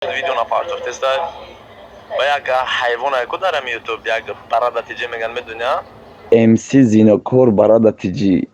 Видео напартофтеста ба як ҳайвоне ку дар ами Ютуб як барада тиҷи меган, медуни? МС Зинокор барада тиҷи.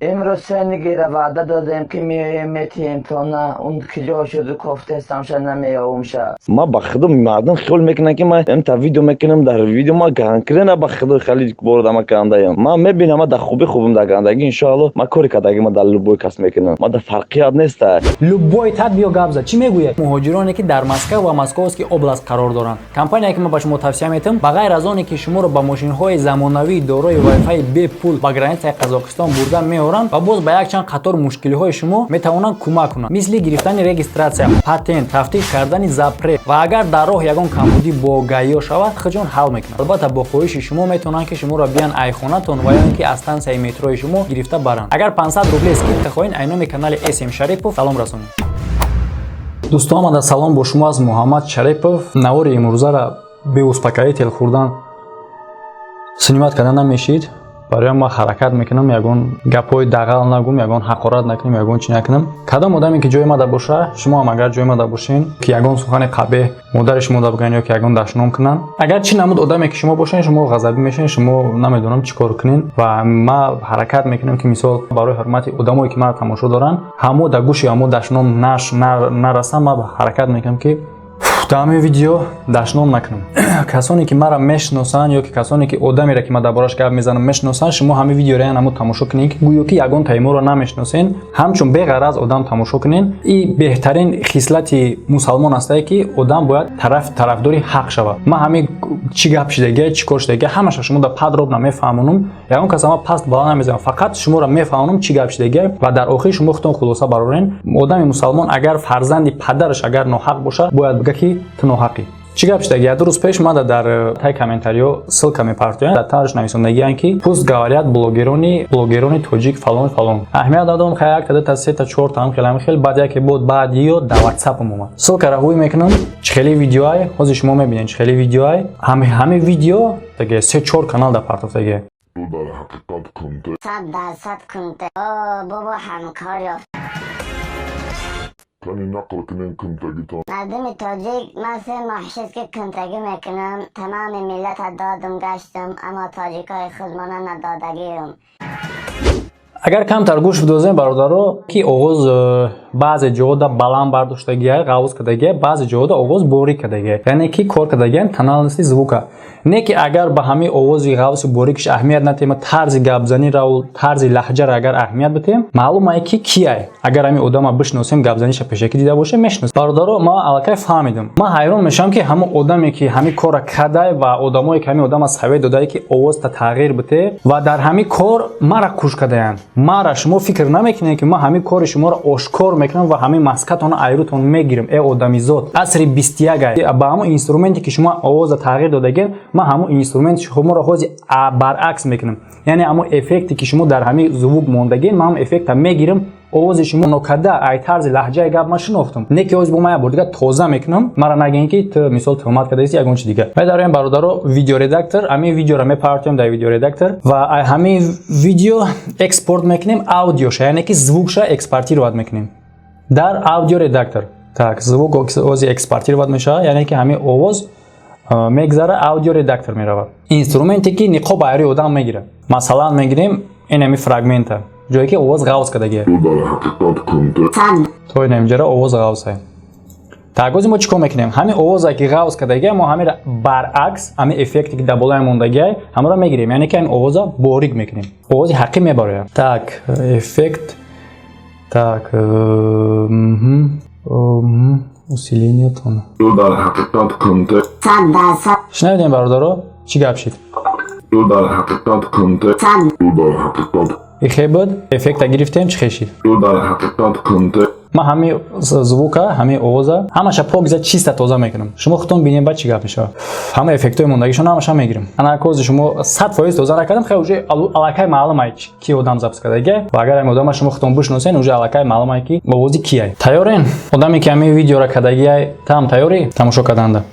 Имрӯз сенигира ваъда додем, ки меоем, метиҳем то на он киҷо шуду кофтестамша, намеёвумша. Ма ба худо, мардум хиёл мекунанд, ки ман эмта видео мекунам, дар видео ма конкретно ба худо хеле бордама кандаям. Ман мебинам, ма дар хуби хубам, дар гандаги, иншоалло, ма кори кардаги ма дар любой кас мекунам, ма дар фарқият неста. Любой тат биё гап зад, чӣ мегӯяд? Муҳоҷироне, ки дар Москва ва Московский область қарор доранд, компания, ки ман ба шумо тавсия метиҳам, ба ғайр аз оне ки шуморо ба мошинҳои замонавии дорои вайфаи бепул ба границаи Қазоқистон бурда меоранд ва боз ба якчанд қатор мушкилиҳои шумо метавонанд кӯмак кунанд, мисли гирифтани регистрация, патент, тафтиш кардани запрет ва агар дар роҳ ягон камбудӣ бо ГАИ шавад, худҷон ҳал мекунанд. Албатта, бо хоҳиши шумо метавонанд, ки шуморо биён айхонатон ва ё ин ки аз станцияи метрои шумо гирифта баранд. Агар 500 рубле скидка хоҳед, ай номи канали СМ Шарипов салом расонед. Дӯстон, омада салом, бо шумо аз Муҳаммад Шарипов. Навори имрӯзара бе успокоитель хӯрдан синимат карда намешид. Барои ман ҳаракат мекунам, ягон гапҳои дағал нагум, ягон ҳақорат накунем, ягон чӣ накунам. Кадом одаме ки ҷои мада боша, шумо ҳам агар ҷои мада бошен, ки ягон сухани қабеҳ модари шумо да бигӯян ё ки ягон дашном кунанд, агар чӣ намуд одаме ки шумо бошен, шумо ғазабӣ мешен, шумо намедонам чӣ кор кунен. Ва ма ҳаракат мекунам, ки мисол барои ҳурмати одамое, ки маро тамошо доранд, ҳамо да гӯши ҳамо дашном нарасам. Ма ҳаракат мекунам, ки дар ҳамин видео дашном накунам. Касоне ки маро мешиносанд ё ки касоне ки одамеро, ки ман дар бораш гап мезанам, мешиносанд, шумо ҳамин видеоро ян ҳамо тамошо кунед, ки гӯё ки ягон тайморо намешиносен, ҳамчун беғараз одам тамошо кунед. И беҳтарин хислати мусалмон астае, ки одам бояд тарафдори ҳақ шавад. Ман ҳамин чӣ гап шидагия, чӣ кор шидагия, ҳамаша шумо да подробно мефаҳмонам. Ягон кас ама паст бала намезанам, фақат шуморо мефаҳмонам, чӣ гап шидагия, ва дар охир шумо худтон хулоса барорен. Одами мусалмон, агар фарзанди падараш агар ноҳақ бошад, бояд бига, ки ту ноҳақӣ. Чӣ гап шидаги? Як ду рӯз пеш мада дар тай комментариё ссылка мепартоянд, дар тарш нависондагиянд, ки «Пусть говорят, блогерони тоҷик фалон фалон». Аҳамият дадом, хай, якта, дута, сета, чорта, ҳам хел, ҳам хел. Баъд яке буд, баъд ё дар ватсапам омад. Ссылкара ҳуй мекунам, чӣ хели видеоай, ҳозир шумо мебинед, чӣ хели видеоай. Ҳами видео таге се чор канал дар партофтаги. 100% кунте. О бобо, ҳамкор ёфт. Кани, нақл кунем кунтагитон. Мардуми тоҷик, ман 3 моҳ шуд, ки кунтагӣ мекунам. Тамоми миллата додум, гаштум, аммо тоҷикои худмона надодагиюм. Агар камтар гӯш бидозем, бародаро, ки оғоз баъзе ҷода баланд бардоштагия, ғавз кардагия, баъзе ҷода оғоз борик кардагия, яъне ки кор кардагия тональности звука. Не ки агар ба ҳамин овози ғавси борикиш аҳамият натем, тарзи гапзаниро, тарзи лаҳҷаро агар аҳамият битем, маълум ае, ки кияй. Агар ҳамин одама бишносем, гапзаниша пешакӣ дида бошем, мешиносем. Бародаро, ман аллакай фаҳмидам. Ман ҳайрон мешавам, ки ҳамон одаме, ки ҳамин корра кардай ва одамое, ки ҳамин одама совет додае, ки овозта тағйир бите, ва дар ҳамин кор мара куш кардаянд. Мара шумо фикр намекунед, ки ман ҳамин кори шуморо ошкор мекунам ва ҳамин маскатонро айрутон мегирам. Э, одамизод, асри 21 ай. Ба ҳамон инструменте, ки шумо овоза тағйир додагем, ман ҳамон инструменти шуморо ҳозир баръакс мекунам, яъне ҳамон эффекте, ки шумо дар ҳамин звук мондагем, ман ҳамон эффекта мегирам. Овози шумо нокарда, ай тарзи лаҳҷаи гап ман шинохтам. Не ки ҳозир бо ман як бор дигар тоза мекунам, мара нагӯем, ки ту мисол туҳмат кардаисти, ягон чи дигар. Вай дароем, бародаро, видеоредактор. Ҳамин видеоро мепартоем дар видеоредактор ва ай ҳамин видео экспорт мекунем аудиоша, яъне ки звукша экспортировать мекунем дар аудиоредактор. Так, звук ози экспортировать мешавад, яъне ки ҳамин овоз мегзара, аудиоредактор меравад, инструменте, ки ниқоб айри одам мегирад. Масалан, мегирем ин ҳами фрагмента, ҷое ки овоз ғавз кардагия, то ин ҳаминҷара овоз ғавзае. Так, ози мо чӣ кор мекунем? Ҳамин овозе, ки ғавз кардагия, мо ҳаминро баръакс, ҳамин эффекте, ки дар болои мондагия, ҳамаро мегирем, яъне ки ҳамин овоза борик мекунем, овози ҳақиқӣ мебарояд. Так, эффект, так, усиление тона. Шунавидем, бародаро, чӣ гап шид? Ихе буд, эффекта гирифтем, чӣ хешид? Ман ҳамин звука, ҳамин овоза ҳамаша покиза, чиста, тоза мекунам. Шумо худтон бинем, баъд чӣ гап мешавад. Ҳама эффектҳои мондагишон ҳамаша мегирем. Ана кози шумо 100% тоза накардам, хай, уже аллакай маълум ай, ки одам запись кардага. Ва агар ҳамин одама шумо худтон бишносен, уже аллакай маълум ай, ки овози кияй. Тайёрен? Одаме, ки ҳамин видеоро кардагиай, таам тайёрӣ тамошо карданда?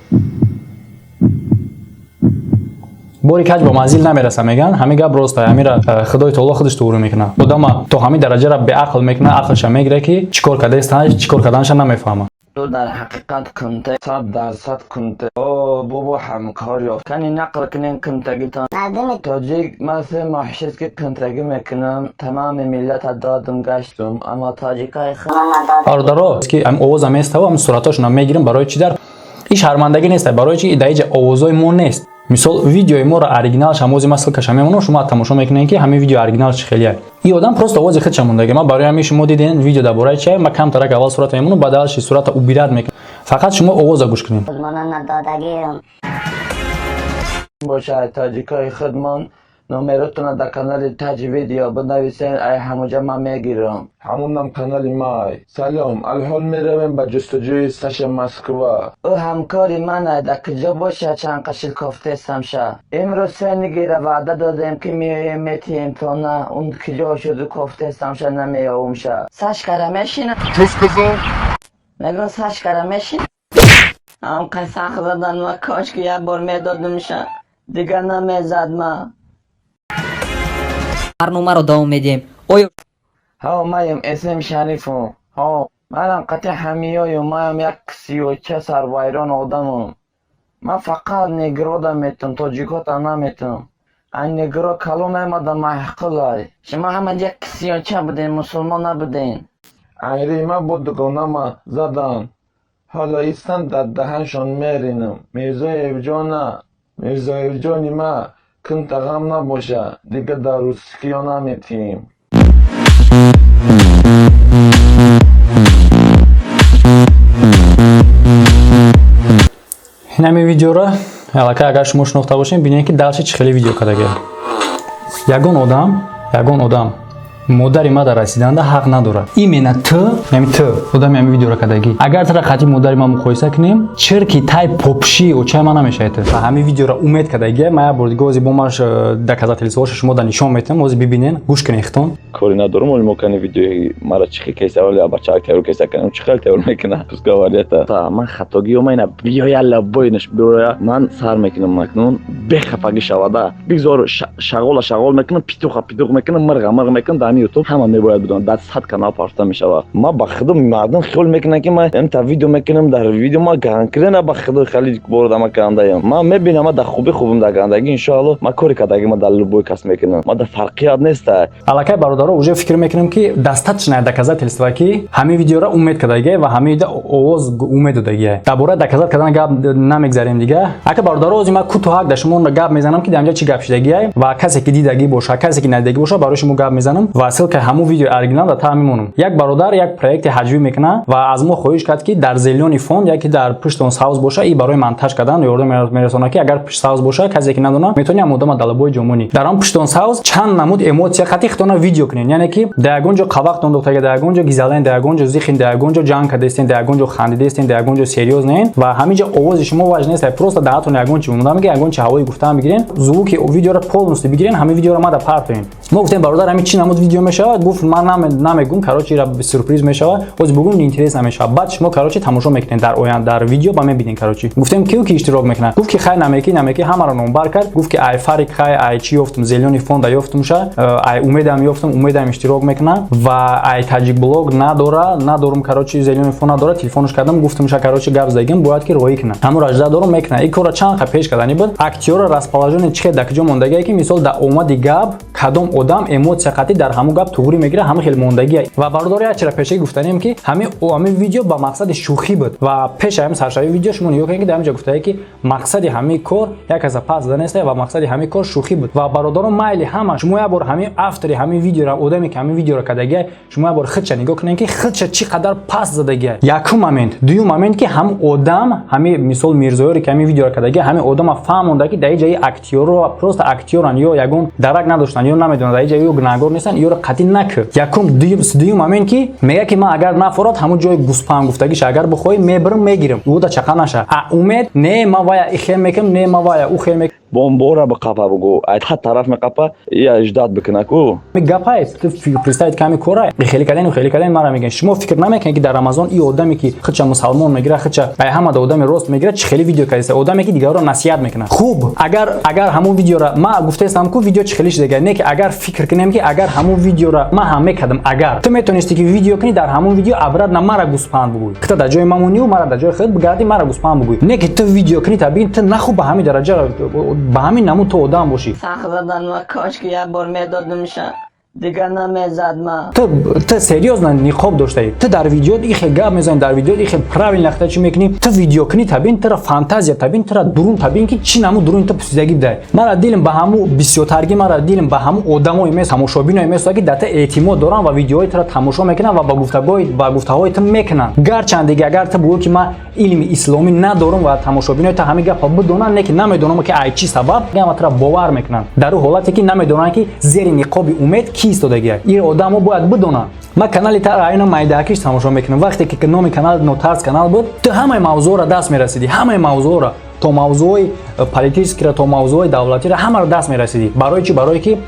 Бори каҷ ба манзил намераса, меган, ҳамин гап рост. Ҳамира Худои таоло худаш туғрӣ мекунад. Одама то ҳамин дараҷара беақл мекунад, ақлша мегирад, ки чӣ кор кардаист, чӣ кор карданша намефаҳмад. Ту дар ҳақиқат кунте, 100% кунте. О, бобо, ҳамкор ёфт. Кани нақл кунен кунтагитон. Мардуми тоҷик, ман 3 моҳ шуд, ки кунтагӣ мекунам. Тамоми миллата додум, гаштум, аммо тоҷикои худмона додам. Бародаро, ки ҳам овоза местава, ҳам суратошона мегирем. Барои чӣ дар ин шармандагӣ нест? Барои чи дар иҷа овозои мо нест? Мисол, видеои моро оригиналш ҳамози ма ссылка ша мемонам, шумо тамошо мекунед, ки ҳамин видео оригинал чӣ хелия. И одам просто овози худша мондаги. Ман барои ҳамин, шумо диден, видео дар бораи чия, ма камтарак аввал сурата мемонам, баъд дальше сурата убирать мекунам. Фақат шумо овоза гӯш кунед. Худмона надодагием. Бошад, тоҷикои худмон, номеротона дар канали Таҷ Видео бинависен, ай ҳамуҷа ман мегирам. Ҳамонам канали май. Салом, алҳол меравем ба ҷустуҷӯи Саша Москва. Ӯ ҳамкори ман, дар куҷо бошад, чанд қашил кофтестамша. Имрӯз се нигира ваъда додем, ки меоем, метиҳем тона. Он куҷо шуду, кофтестамша, намеёвумша. Сашкара мешина. Чё сказал? Мегӯм, Сашкара мешина. Ҳам қасақ задан ва кошки як бор медодумша, дигар намезад ма. Барномаро давом медиҳем. Оё Ҳо, маем эсем Шарифу. Ҳо, манам қати ҳамиёю, маям як сиёча сарвайрон одамам. Ман фақат негрода метум, тоҷикота наметум. Ай негро калон аймада маҳқулай. Шумо ҳама як сиёча буден, мусулмон набуден. Айрима бо дугонама задан. Ҳоло истан, дар даҳаншон меринам. Мирзоевҷона, Мирзоевҷони ма, кунта ғам набоша, дига дар русскиё наметиҳем. Ин ҳамин видеоро аллакай агар шумо шинохта бошед, бинед, ки дальше чӣ хеле видео кардагия. Ягон одам, ягон одам модари ма дар расиданда ҳақ надорад. Именно ту, яъне ту одами ҳамин видеоро кардагӣ, агар тара қати модари ма муқоиса кунем, чирки тай попши очаи ма намешавед. Ва ҳамин видеоро Умед кардагия. Ма як бор дига ози бо маш доказательство ҳоша шумо да нишон метиҳам. Ози бибинен, гӯш кунед хитон. Кори надорум, оли мо кани видеои мара чӣ хел кеса, оли бачаак тайёр кеса канам, чӣ хел тайёр мекуна, пусть говорят. Ман хатогиё ма ина биёя, лабоинаш биёя, ман сар мекунам акнун, бехафагӣ шавада. Бигзор шағола шағол мекунам, питуха питух мекунам, мирға мирғ мекунам. Дар ҳамин Ютуб ҳама мебояд бидонад, дар 100 канал парта мешавад. Ма ба худо, мардум хиёл мекунанд, ки ман имта видео мекунам, дар видео ма конкретно ба худо хеле борда ма кандаям. Ман мебинам, ма дар хубӣ хубам, дар гандагӣ, иншоалло. Ма кори кардагӣ ма дар любой кас мекунам, ма дар фарқият неста. Аллакай, бародаро, уже фикр мекунем, ки достаточное доказательство, ки ҳамин видеоро Умед кардагия ва ҳамин овоз Умед додагия. Дар бораи доказать кардан гап намегзарем дига. Ака, бародаро, ози ман кӯтоҳак дар шумо гап мезанам, ки дар инҷа чӣ гап шидагия ва касе ки дидагӣ боша, касе ки надидагӣ боша, барои шумо гап мезанам ва ссылка и ҳамун видеои оригинал дар таҳ мемонам. Як бародар як проекти ҳаҷвӣ мекунад ва аз мо хоҳиш кард, ки дар зелёный фон яке дар пушти он сабз боша и барои монтаж кардан ёрдам мерасонад, ки агар пушт сабз боша, касе ки надона, метавони ҳам одама далабои ҷомонӣ дар он пушти он сабз чанд намуд эмоция қати хитона видео кунед. Яъне ки дар ягон ҷо қавақтон дохтага, дар ягон ҷо гизален, дар ягон ҷо зихин, дар ягон ҷо ҷанг кардастен, дар ягон ҷо хандидастен, дар ягон ҷо серьёз неен. Ва ҳамин ҷо овози шумо важно нест, просто даҳатон ягон чи монда мега, ягон чи ҳавои гуфтан бигирен, звук и видеоро полностью бигирен, ҳамин видеоро мада партоен. Мо гуфтем: бародар, ҳамин чӣ намуд видео мешавад? Гуфт: ман намегум, короче, ира сюрприз мешавад, оз бугум, интерес намешавад, баъд шумо, короче, тамошо мекунед, дар оянда дар видео ба мебинед. Короче, гуфтем: киу ки иштирок мекунад? Гуфт, ки хай, намеки ҳамаро номбар кард. Гуфт, ки ай Фарик, хай, ай чӣ ёфтум, зелёный фонда ёфтумша, ай Умедам ёфтум, Умедам иштирок мекунад ва ай Таҷик Блог надора, надорум, короче, зелёный фон надора. Телефонш кардам, гуфтумша, короче, гап задагим, бояд ки роҳӣ кунад. Ҳамуро ажда дорум, мекунад. Ин корро чанд қа пеш кардани буд. Актёрро расположение чӣ хел, дар куҷо мондагие, ки мисол дар омади гап кадом одам эмоция қатӣ дар ҳамун гап туғрӣ мегирад, ҳама хел мондагие. Ва бародари, як чира пешагӣ гуфтанем, ки ҳамин видео ба мақсади шӯхӣ буд. Ва пеш ҳамин саршавии видео шумо нигоҳ кунед, ки дар ҳамин ҷо гуфтае, ки мақсади ҳамин кор як каса пас зада неста ва мақсади ҳамин кор шӯхӣ буд. Ва бародарон, майли ҳама, шумо як бор ҳамин автори ҳамин видеоро, одаме ки ҳамин видеоро кардагия, шумо як бор худша нигоҳ кунед, ки худша чӣ қадар пас задагия. Якум момент. Дуюм момент, ки ҳам одам, ҳамин мисол Мирзоёре ки ҳамин видеоро кардагия, ҳамин одама фаҳмонда, ки дар ин ҷаи актёрро просто актёран ё ягон дарак надоштанд ё намедонанд, дар ин ҷа ё гунаҳгор нестанд, ёро қатъӣ накӯ. Якум. Дуюм момент, ки мега, ки ман агар нафорад, ҳамун ҷои гӯспанд гуфтагиша агар бихоҳӣ, мебирам, мегирам, ӯда чақа наша. А Умед не, ман вая ихел мекунам, не, ман вая ӯ хел мекунам. Бомбора биқапа, бугӯ, ай ҳар тараф меқапа, я ждать бикуна ку. Гапай представить ками кора хеле карден, хеле карден. Мара мегӯян, шумо фикр намекунед, ки дар Рамазон и одаме, ки худша мусалмон мегирад, худша ай ҳамада одами рост мегирад, чӣ хеле видео кардеста, одаме, ки дигарро насиҳат мекунад. Хуб, агар ҳамун видеора ма гуфтаистам ку, видео чӣ хеле шидага, не ки агар фикр кунем, ки агар ҳамун видеора ма ҳам мекардам, агар ту метонисти, ки видео кунӣ, дар ҳамун видео обратно мара гӯспанд бугӯй, кита дар ҷои мамонию мара дар ҷои худ бигарди, мара гӯспанд бугӯй, не ки ту видео кунӣ, табиин ту нахуб ба ҳамин дараҷа, ба ҳамин намуд ту одам бошӣ. Сахт задан ва, кошки як бор медодумша, дигар намезад ма. Ту серьёзно ниқоб доштаӣ, ту дар видео ихе гап мезанӣ, дар видео ихе правильно хта чӣ мекунӣ, ту видео кунӣ, табин тура фантазия, табин тура дурун, табин ки чӣ намуд дурун ту пусидагӣ бидай. Мара дилм ба ҳаму бисёртаргӣ, мара дилм ба ҳаму одамое мес, тамошобиное месояд, ки дар ту эътимод доранд ва видеоҳои тура тамошо мекунанд ва ба гуфтагои, ба гуфтаҳои ту мекунанд. Гарчанд дига агар ту бугӯ, ки ман илми исломӣ надорам ва тамошобинои ту ҳамин гапа бидонанд, не ки намедонам, ки ай чӣ сабаб ама тура бовар мекунанд, дар ӯ ҳолате ки намедонанд, ки зери ниқоби Умед кӣ истодагия. Ин одамо бояд бидонанд. Ман канали айна майдаакиш тамошо мекунам. Вақте ки номи канал Нотарс канал буд, ту ҳамаи мавзӯъро даст мерасидӣ, ҳамаи мавзӯъро, то мавзӯъҳои политический ро, то мавзӯъҳои давлатиро, ҳамаро даст мерасидӣ. Барои чӣ? Барое ки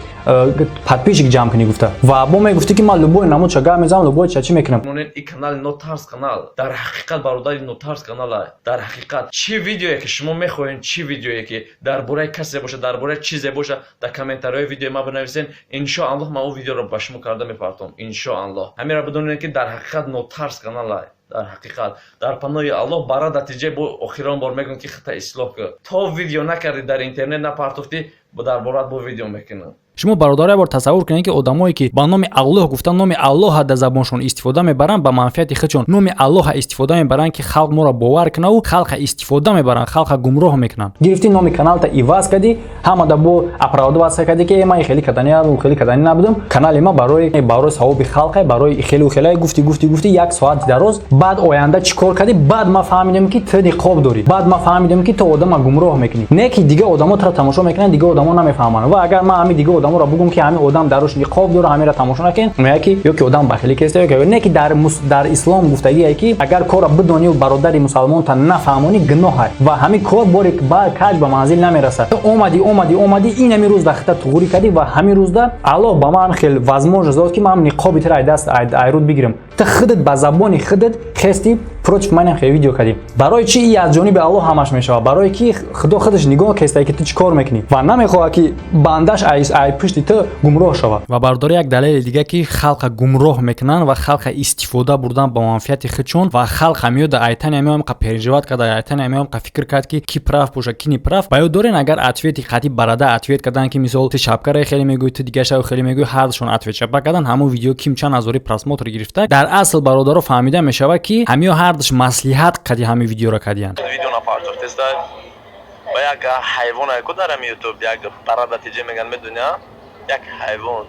подписчик ҷамъ кунӣ гуфта. Ва бо мегуфтӣ, ки ман любой намудша гап мезанам, любой ча чӣ мекунам. И канали Нотарс канал дар ҳақиқат, бародари Нотарс канала, дар ҳақиқат чӣ видеое ки шумо мехоҳед, чӣ видеое ки дар бораи касе боша, дар бораи чизе боша, дар комментариҳои видеои ман бинависен. Иншоаллоҳ, ман он видеоро ба шумо карда мепартом, иншоаллоҳ. Ҳаминро бидонед, ки дар ҳақиқат Нотарс канала, дар ҳақиқат, дар паноҳи Аллоҳ. Бара натиҷа бо охирон бор мегӯям, ки хита ислоҳ кун. То видео накардӣ, дар интернет напартофтӣ, дар борат бо видео мекунам. Шумо, бародаро, як бор тасаввур кунед, ки одамое, ки ба номи Аллоҳ гуфта, номи Аллоҳа дар забоншон истифода мебаранд, ба манфиати худшон номи Аллоҳа истифода мебаранд, ки халқ моро бовар кунаву халқа истифода мебаранд, халқа гумроҳ мекунанд. Гирифтӣ, номи каналта иваз кардӣ, ҳамада бо оправдываться кардӣ, ки ман хеле кардани, хеле кардани набудам, канали ма барои савоби халқе, барои хелу хеле гуфтӣ, гуфтӣ, гуфтӣ, як соат дароз. Баъд оянда чӣ кор кардӣ? Баъд ман фаҳмидам, ки ту ниқоб дорӣ, баъд ман фаҳмидам, ки ту одама гумроҳ мекунӣ. Не ки дига одамо туро тамошо мекунанд, дига одамо намефаҳманд. Ва агар ман ҳамин дига одаморо бугум, ки ҳамин одам даруш ниқоб дора, ҳаминро тамошо накун, меяд, ки ё ки одам бахилӣ кеста, ё ки не ки дар ислом гуфтагие, ки агар корро бидонию бародари мусалмонта нафаҳмонӣ, гуноҳ ва ҳамин кор бори каҷ ба манзил намерасад. Ту омадӣ, омадӣ, омадӣ, ин ҳамин рӯз дахта туғурӣ кардӣ ва ҳамин рӯзда Аллоҳ ба ман хел возможность дод, ки ман ниқоби тира ай даст айруд бигирам. Ту худат ба забони худат хести, против манам хел видео кардӣ. Барои чӣ? И аз ҷониби Аллоҳ ҳамаш мешавад, барое ки Худо худаш нигоҳ кестае, ки ту чӣ кор мекунӣ, ва намехоҳад, ки бандаш ай пушти ту гумроҳ шавад. Ва бардори, як далели дига, ки халқа гумроҳ мекунанд ва халқа истифода бурдан ба манфиати худшон, ва халқ ҳамиёда айтани ҳамиём қа переживать карда, айтани ҳамиём қа фикр кард, ки ки прав боша, ки не прав. Ба ёд дорен, агар ответ и қатъи барада ответ кардан, ки мисол ту шапкаре хеле мегӯӣ, ту дига шав хеле мегӯӣ, ҳардушон ответ шапка кардан, ҳамон видео ким чанд ҳазори просмотр гирифта. Дар асл, бародаро, фаҳмида мешавад, ки ҳамиё ҳардуш маслиҳат қади ҳамин видеоро кардиянд. Видео напартофтеста ва як ҳайвон ку дар ҳами Ютуб, як барада тиҷа меган, медуни, як ҳайвон,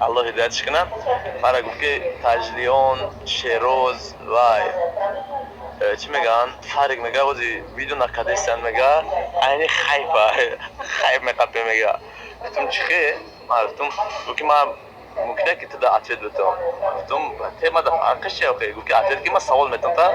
Аллоҳ ҳидоятш кунад, мара гуфт, ки Таҷлиён, Шероз, вай чӣ мегӯянд, Фарик мега, ози видео накардестан, мега, айни хайфа хайф меқапе, мега. Гуфтум, чӣ хе? Ма гуфтум, гуфт, ки ман мумкине, ки ту да ответ битам. Гуфтум, тема да фарқиш чи охе? Гуфт, ки ответ ки ман савол метам, та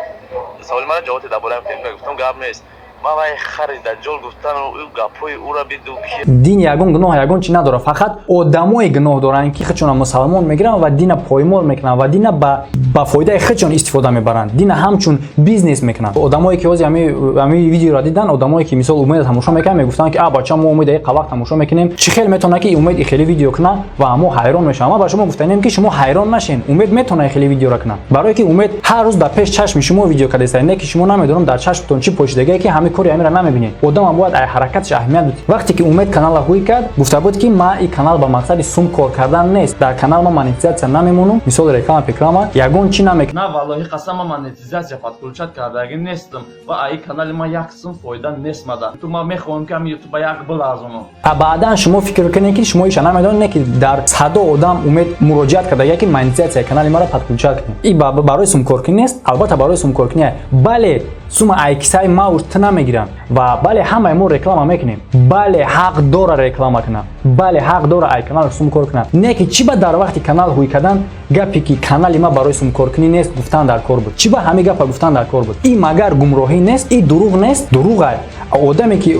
саволи мара ҷавоб те, дар бораи. Гуфтум, гап нест, ман вай хари даҷҷол гуфтан, ӯ гапҳои ӯра биду. Дин ягон гуноҳ, ягон чи надорад, фақат одамое гуноҳ доранд, ки худшона мусалмон мегиранд ва дина поймол мекунанд ва дина ба фоидаи худшон истифода мебаранд, дина ҳамчун бизнес мекунанд. Одамое, ки ҳозир ҳами видеоро дидан, одамое, ки мисол Умеда тамошо мекунанд, мегуфтанд, ки а бача, мо Умеда и қавақт тамошо мекунем, чӣ хел метавонад, ки Умед и хеле видео кунад? Ва мо ҳайрон мешавам. Ман ба шумо гуфтанем, ки шумо ҳайрон нашен, Умед метавонад хеле видеоро кунад, барое ки Умед ҳар рӯз дар пеш чашми шумо видео кардааст, не ки шумо намедонам дар чашмтон чӣ пошидагие, ки ҳамин кори ҳаминро намебинед. Одамам бояд ай ҳаракаташ аҳамият бид. Вақте ки Умед каналро ҳуй кард, гуфта буд, ки ма и канал ба мақсади сум кор кардан нест, дар канал ма монетизатсия намемонам, мисол реклама, пеклама, ягон чӣ намекунам. На, валлоҳи қасам, ман монетизатсия подключать кардаги нестам ва аи канали ман як сум фоида нест мада. Ту ман мехоҳам, ки ҳами Ютуба як биларзонам. А баъдан шумо фикр кунед, ки шумо иша намедонед, не ки дар садо одам Умед муроҷиат карда, ки монетизатсия канали маро подключать кунед. И барои сумкоркунӣ нест, албатта барои сумкоркунӣ, бале. Сума айкисаи мауш ту намегиранд. Ва бале, ҳамаи мо реклама мекунем. Бале, ҳақ дора реклама кунад, бале, ҳақ дора ай канал сум кор кунад. Не ки чӣ ба дар вақти канал ҳуй кардан гапе ки канали ма барои сумкоркунӣ нест гуфтан дар кор буд? Чӣ ба ҳамин гапа гуфтан дар кор буд? И магар гумроҳӣ нест? И дурӯғ нест? Дурӯғ. Одаме ки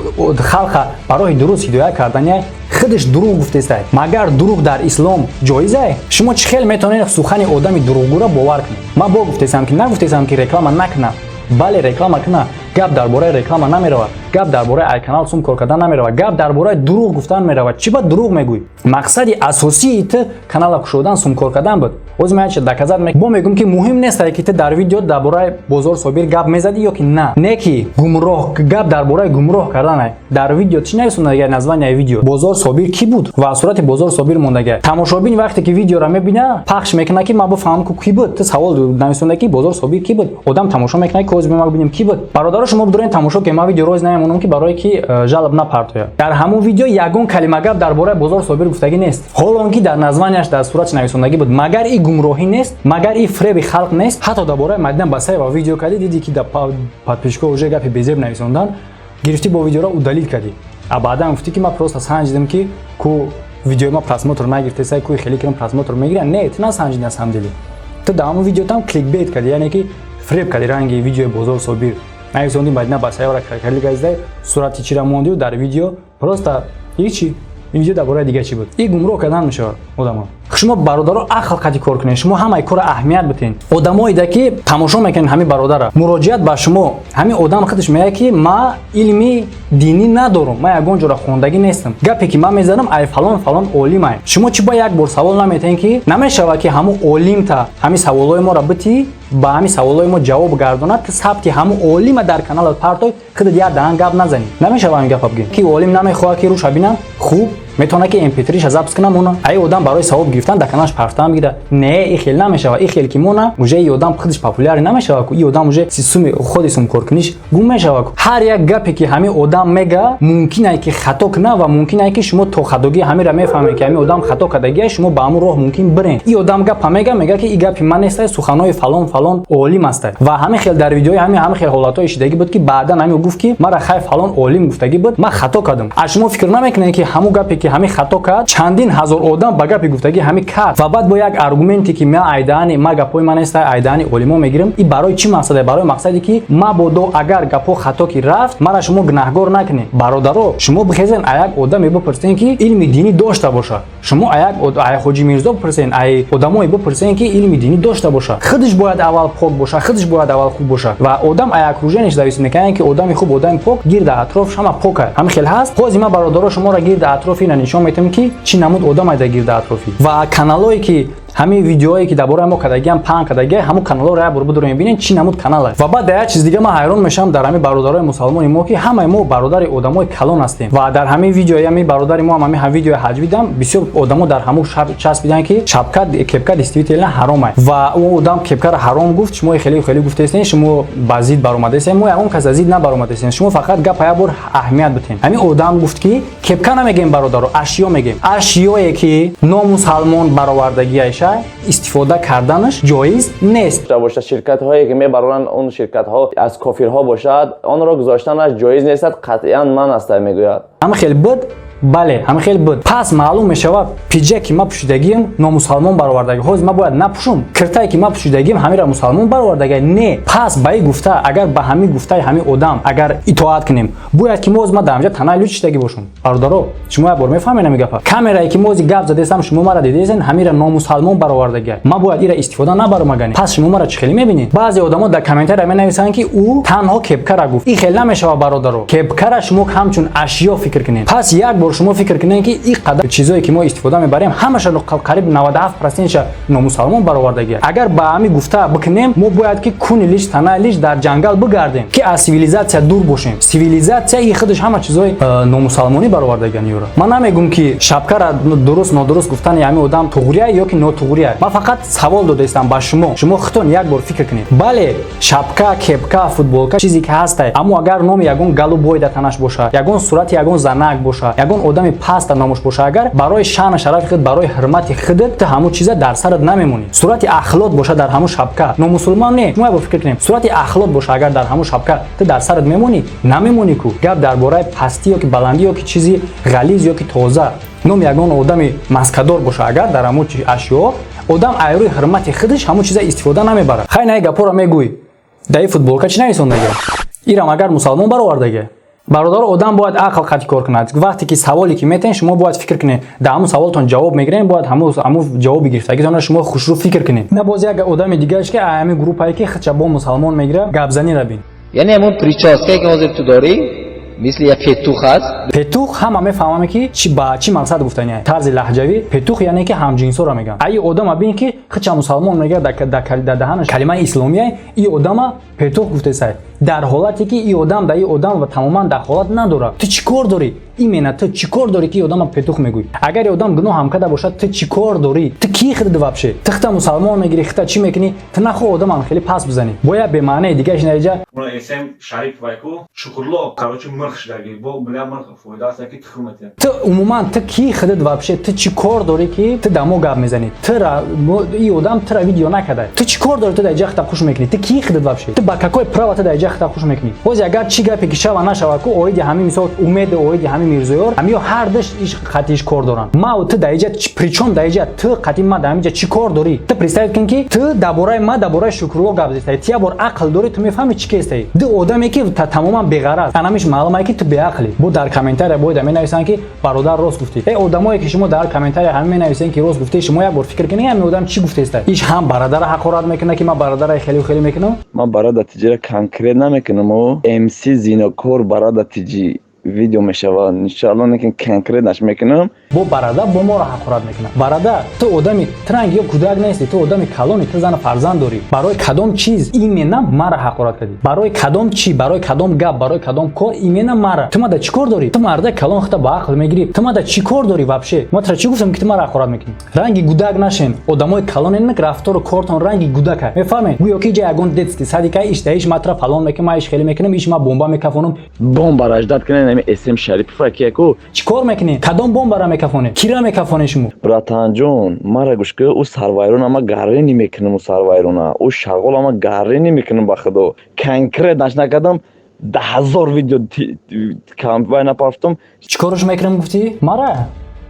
халқа ба роҳи дуруст ҳидоят кардания, худаш дурӯғ гуфтестай. Магар дурӯғ дар ислом ҷоизае? Шумо чӣ хел метавонед сухани одами дурӯғгӯра бовар кунед? Ман бо гуфтесам ки нагуфтесам ки реклама накунад. Бале, реклама кунад. Гап дар бораи реклама намеравад, гап дар бораи ай канал сум кор кардан намеравад, гап дар бораи дурӯғ гуфтан меравад. Чӣ ба дурӯғ мегӯй? Мақсади асосии ту канала кушодан сум кор кардан буд. Ҳозир ман ча доказать бо мегӯм, ки муҳим нест, ки ту дар видео дар бораи Бозор Собир гап мезадӣ ё ки на. Не ки гумроҳ, гап дар бораи гумроҳ кардан. Дар видео чӣ нависондага? Названияи видео «Бозор Собир кӣ буд» ва сурати Бозор Собир мондага. Тамошобин вақте ки видеоро мебина, пахш мекунад, ки ман бифаҳмам, ку кӣ буд. Ту савол нависонда, ки Бозор Собир кӣ буд. Одам тамошо мекунад, ки ҳозир ма бибинем, кӣ буд. Бародаро, шумо бидорен тамошо, ки ман видео роз намемонам, ки барое ки жалоб напартояд. Дар ҳамон видео ягон калима гап дар бораи Бозор Собир гуфтагӣ нест, ҳолон ки дар названияш, дар суратш нависондагӣ буд. Магар и гумроҳӣ нест? Магар и фреби халқ нест? Ҳатто дар бораи Мадина Басаева видео кардӣ, дидӣ, ки дар подписчикҳо уже гапи безеб нависондан гирифтӣ, бо видеоро удалить кардӣ. А баъдан гуфтӣ, ки ман просто санҷидам, ки ку видеои ма просмотр нагирифтеса, ку хеле кирам просмотр мегиранд. Не, ту насанҷидӣ. На самом деле ту дар ҳамон видеотам кликбейт кардӣ, яъне ки фреб кардӣ. Ранги видеои Бозор Собир нависондӣ, Мадина Басаевара крокодил газидай, сурати чира мондию дар видео просто ҳичи. Ин видео дар бораи дига чӣ буд? И гумроҳ кардан мешавад одамо. Шумо, бародаро, ақл қати кор кунед. Шумо ҳамаи кора аҳамият битен. Одамоеда ки тамошо мекунед, ҳамин бародара муроҷиат ба шумо. Ҳамин одам худаш мегӯяд, ки ма илми динӣ надорам, ман ягон ҷора хондагӣ нестам, гапе ки ман мезанам, ай фалон фалон олимай. Шумо чӣ ба як бор савол наметаҳед, ки намешавад, ки ҳамун олимта ҳамин саволҳои моро битӣ, ба ҳамин саволҳои мо ҷавоб гардонад? Ту сабти ҳамун олима дар каналат партой, худат як даҳан гап назанӣ. Намешавад ҳамин гапа бигӯем, ки олим намехоҳад, ки рӯша бинам. Хуб, метавонад, ки mp3-ша запись кунам, мона ай одам барои савоб гирифтан дар каналаш партам гира. Не, и хел намешавад. И хел ки мона, уже и одам худаш популярный намешавад, и одам уже суми худи сумкоркуниш гум мешавад. Ҳар як гапе ки ҳамин одам мега, мумкин ае ки хато кунад ва мумкин ае ки шумо то хатогии ҳаминра мефаҳмед, ки ҳамин одам хато кардагия, шумо ба ҳамун роҳ мумкин бирен. И одам гапа мега, ки и гапи ман нестай, суханои фалон фалон олим астай. Ва ҳамин хел дар видеои ҳамин хел ҳолатҳои шидагӣ буд, ки баъдан ҳамин гуфт, ки мара хай фалон олим гуфтагӣ буд, ман хато кардам. А шумо фикр намекунед, ки ҳамун гапе ки ҳамин хато кард, чандин ҳазор одам ба гапи гуфтагӣ ҳамин кард ва баъд бо як аргументе, ки ма айдаани ма, гапҳои ман неста, айдаани олимо мегирам. И барои чӣ мақсаде? Барои мақсаде, ки мабодо агар гапҳо хато ки рафт, мара шумо гунаҳгор накунед. Бародаро, шумо бихезен, а як одаме бипурсен, ки илми динӣ дошта бошад. Шумо а як ай Ҳоҷи Мирзо бипурсен, ай одамое бипурсен, ки илми динӣ дошта бошад. Худаш бояд аввал пок бошад, худаш бояд аввал хуб бошад. Ва одам ай окружениеш зависит мекунад, ки одами хуб, одами пок гирда атрофш ҳама пока. Ҳамин хел ҳаст. Ҳозир ман, бародаро, шуморо гирда атрофи ина нишон метавам, ки чӣ намуд одам айда гирда атрофӣ ва каналое ки ҳамин видеое ки дар бораи мо кардагиам паҳн кардагия, ҳамун каналҳоро як бор бидурем, бибинем, чӣ намуд канал. Ва баъд дар як чиз дига ман ҳайрон мешавам дар ҳамин бародарои мусалмони мо, ки ҳамаи мо бародари одамои калон ҳастем. Ва дар ҳамин видеои ҳамин бародари мо, ҳамин видеои ҳаҷвидам, бисёр одамо дар ҳамун часпидан, ки шапка, кепка действительно ҳаромай. Ва ӯ одам кепкаро ҳаром гуфт. Шумо хеле хеле гуфтаестен, шумо ба зид баромадаестен. Мо ягон кас зид набаромадаестем. Шумо фақат гапа як бор аҳамият битем. Ҳамин одам гуфт, ки кепка намегем, бародаро, ашё мегем. Ашёе ки номусалмон баровардагиаша, истифода карданаш ҷоиз нест. Бошад, ширкатҳое ки мебароранд, он ширкатҳо аз кофирҳо бошад, онро гузоштанаш ҷоиз нестад, қатъиян манъ аста, мегӯяд. Ҳама хел буд. Бале, ҳама хел буд. Пас маълум мешавад, пиджак ки ман пӯшидагиам, номусалмон баровардагӣ, ҳозир ман бояд напӯшум? Киртае ки ман пӯшидагиам, ҳамира мусалмон баровардагӣ? Не. Пас ба и гуфта, агар ба ҳамин гуфтаи ҳамин одам агар итоат кунем, бояд ки мо ҳозир ман дар ҳамҷа танаи луч шидагӣ бошум. Бародаро, шумо як бор мефаҳмед ҳамин гапа? Камерае ки мо ҳозир гап задестам, шумо мара дидесен, ҳамира номусалмон баровардагӣ, ман бояд ира истифода набарам агане? Пас шумо мара чӣ хеле мебинед? Баъзе одамо дар комментария менависанд, ки ӯ танҳо кепкара гуфт. Ин хел намешавад, бародаро. Кепкара шумо ҳамчун ашё фикр кунед. Пас як бор шумо фикр кунед, ки ин қадар чизое ки мо истифода мебарем, ҳамаша, қариб 97%-ша номусалмон баровардагӣ. Агар ба ҳамин гуфта бикунем, мо бояд ки куни лиш, танаи лиш дар ҷангал бигардем, ки аз цивилизация дур бошем. Цивилизация и худаш ҳама чизои номусалмонӣ баровардагиан юра. Ман намегум, ки шапкара дуруст нодуруст гуфтани ҳамин одам туғрия ё ки нотуғрия. Ман фақат савол додаистам ба шумо. Шумо худтон як бор фикр кунед. Бале, шапка, кепка, футболка, чизе ки ҳастай, аммо агар номи ягон голубой дар танаш бошад, ягон сурати ягон занак бошад, ягон Ягон одами паста номуш боша агар, барои шаъну шарафи худ, барои ҳурмати худат, ту ҳамун чиза дар сарат намемонӣ. Сурати ахлот боша дар ҳамун шапка, номусулмон не, шумо бо фикр кунем, сурати ахлот боша агар дар ҳамун шапка, ту дар сарат мемонӣ? Намемонӣ ку. Гап дар бораи пастӣ ё ки баландӣ, ё ки чизи ғализ, ё ки тоза, ном ягон одами маскадор боша агар дар ҳамун ашё, одам айрӯи ҳурмати худаш ҳамун чиза истифода намебарад. Хай, наи гапҳоро мегӯй, дар ин футболка чӣ нависондага? Ирам агар мусалмон баровардага. Бародаро, одам бояд ақл қати кор кунад. Вақте ки саволе ки метаҳен, шумо бояд фикр кунед. Дар ҳамун саволтон ҷавоб мегирен, бояд ҳамун ҷавоби гирифтагитонро шумо хушрӯ фикр кунед. На, боз як одами дигараш, ки ҳамин группае ки худша бо мусалмон мегира, гапзанира бин. Яъне ҳамон прическа, ки ҳозир ту дорӣ, мисли як петух аст. Петух ҳама мефаҳмаме, ки чи ба чӣ мақсад гуфтани, тарзи лаҳҷавӣ. Петух яъне ки ҳамҷинсоро мегӯянд. Аи одама бин, ки худша мусалмон мегӯяд, дар даҳанаш калимаи исломия, и одама петух гуфтесай, дар ҳолате ки и одам дар и одам ва тамоман дахолат надорад. Ту чӣ кор дорӣ? Именно ту чӣ кор дорӣ, ки одама петух мегӯӣ? Агар и одам гуноҳ ҳам карда бошад, ту чӣ кор дорӣ? Ту кӣ худат вообще? Ту хита мусалмон мегирӣ, хита чӣ мекунӣ? Ту нахоҳ одамам хеле пас бизанӣ, бояд бемаънае дигааш наиҷа. Эсем Шарипов айку Шукурло, короче, мирх шудаги бо бля, мирх фоида аст, ки тухм метиҳад. Ту умуман ту кӣ худат вообще? Ту чӣ кор дорӣ, ки ту дамо гап мезанӣ? Тра и одам тра видео накарда, ту чӣ кор дорӣ? Ту дар иҷа хита хуш мекунӣ. Ту кӣ худат вообще? Ту ба какое право ту дар иҷа хита хуш мекунӣ? Боз агар чӣ гапе ки шава нашава ку, оиди ҳамин, мисол, умеду оиди ҳамин Мирзоёр, ҳамиё ҳар душ иш қатиш кор доранд. Ма ту дар иҷа причём? Дар иҷа ту қати ма дар ҳамиҷа чӣ кор дорӣ? Ту представить кун, ки ту дар бораи ма, дар бораи Шукрулло гап зестаи. Ту як бор ақл дорӣ, ту мефаҳмӣ чӣ кестаи. Ду одаме ки тамоман беғараз, анамиш маълумае, ки ту беақлӣ. Бо дар комментария бояд менависанд, ки бародар, рост гуфтӣ. Э, одамое ки шумо дар комментария ҳамин менависед, ки рост гуфтӣ, шумо як бор фикр кунед, ҳамин одам чӣ гуфтеста. Иш ҳам барадара ҳақорат мекунад, ки ман барадара хеле хеле мекунам. Ман барада тиҷира конкрет намекунам. О МС зинокор барада тиҷи видео мешавад, иншоалло, лекин конкретнаш мекунам. Бо барада бо моро ҳақорат мекунад. Барада, ту одами транг ё кӯдак нести, ту одами калони, ту зану фарзанд дорӣ. Барои кадом чиз именно мара ҳақорат кардӣ? Барои кадом чӣ, барои кадом гап, барои кадом кор именно мара? Ту мада чӣ кор дорӣ? Ту марда калон, хута ба ақл мегирӣ. Ту мада чӣ кор дорӣ вообще? Ма тура чӣ гуфтам, ки ту мара ҳақорат мекунӣ? Ранги гудак нашен. Одамои калон рафтору кортон ранги гудака, мефаҳмед? Гӯё ки ҷа ягон детский садика. Иш даиш ма тура фалон мекунам, ма иш хеле мекунам, иш ма бомба мекафонам. Бомба раждат кунен ами СМ Шарипова ки яку. Чӣ кор мекунӣ? Кадом бомбара мекафонӣ? Кира мекафонӣ шумо? Братанҷон, мара гӯш ки, ӯ сарвайрона ма гаррени мекунам, ӯ сарвайрона, ӯ шағола ма гаррени мекунам. Ба худо, конкретнаш накардам, 10 000 видео вай напарфтам. Чӣ корш мекунам гуфтӣ? Мара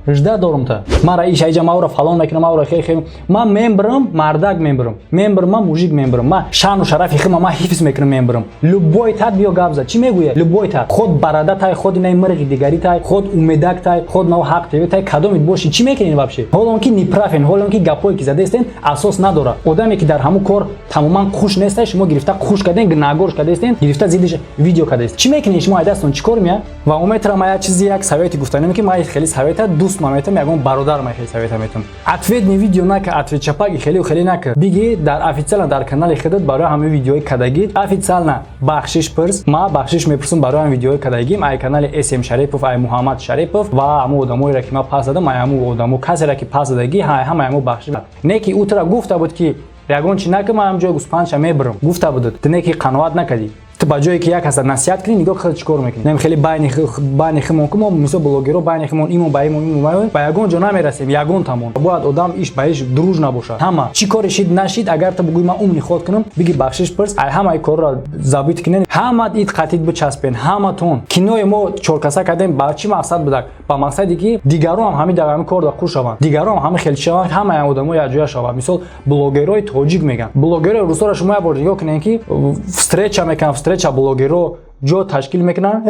жда дорум та мара иш айҷа маура фалон мекунам, маура хе хе. Ман мембирам, мардак мембирам, мембирам, ман мужик мембирам, ман шаъну шарафи хима ман ҳифз мекунам, мембирам. Любой тат биё гап зад, чӣ мегӯя? Любой тат, худ барада тай, худ инаи мирғи дигари тай, худ умедак тай, худ нав ҳақ тв тай, кадомит боши, чӣ мекунед вообще? Ҳоло он ки неправ ен, ҳоло он ки гапҳое ки задаистен, асос надорад. Одаме ки дар ҳамун кор тамоман хуш нестай, шумо гирифта хуш карден, гунаҳгорш кардаистен, гирифта зиддиш видео кардаист. Чӣ мекунед шумо? Айдастон чӣ кор меяд? Ва умедтара ма як чизи, як совети гуфтанем, ки ман хеле совета дӯст ма метам, ягон бародар ма хеле совета метам: ответный видео нака, ответ чапаги хеле хеле нака. Биги дар официально дар канали худат барои ҳамаи видеои кадагӣ официально бахшиш пурс. Ма бахшиш мепурсам барои ҳамин видеои кадагим ай канали СМ Шарипов, ай Муҳаммад Шарипов ва ҳамун одамоеро, ки ма пас дадам, ай ҳамун одамо, касеро ки пас дадагӣ, ҳамаи ҳамун бахшиш. Не ки ӯ тура гуфта буд, ки ягон чи нака, ман ҳам ҷои гӯспандша мебирам гуфта будад, ту не ки қаноат накардӣ. Ту ба ҷое ки як каса насиҳат кунӣ, нигоҳ хеле чӣ кор мекунӣ? Нем хеле байни химон ку, мо мисол блогеро байни химон имон ба имон, имон ба имон, ба ягон ҷо намерасем. Ягон тамон бояд одам иш ба иш друж набошад. Ҳама чӣ кори шид нашид, агар ту бугӯи ман умни ход кунам, биги бахшиш пурс, ай ҳамаи корро забит кунен, ҳама ит қатид бичаспен ҳаматон. Кинои мо чоркаса кардем ба чӣ мақсад будак? Ба мақсаде ки дигарон ҳам ҳами дар ҳами кор да хуш шаванд, дигарон ҳами хел шаванд, ҳамаи одамо якҷоя шаванд. Мисол, блогерои тоҷик мегӯянд, блогерои русоро шумо як бор нигоҳ кунед, ки встреча мекунанд, встреча блогеро ҷо ташкил мекунанд,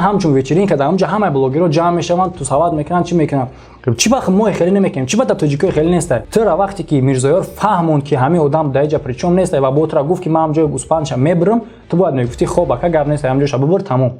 ҳамчун вечеринка. Дар ҳамҷо ҳамаи блогерро ҷамъ мешаванд, тусовать мекунанд, чӣ мекунанд. Чӣ вақт мо хеле намекунем? Чӣ ба дар тоҷикои хеле нестай? Тура вақте ки Мирзоёр фаҳмонд, ки ҳамин одам дар иҷа причём нестай, ва бо тура гуфт, ки ман ҳам ҷои гӯспандша мебирам, ту бояд мегуфтӣ: хоб, ака, гап нестай, ҳамҷоша бибир, тамом.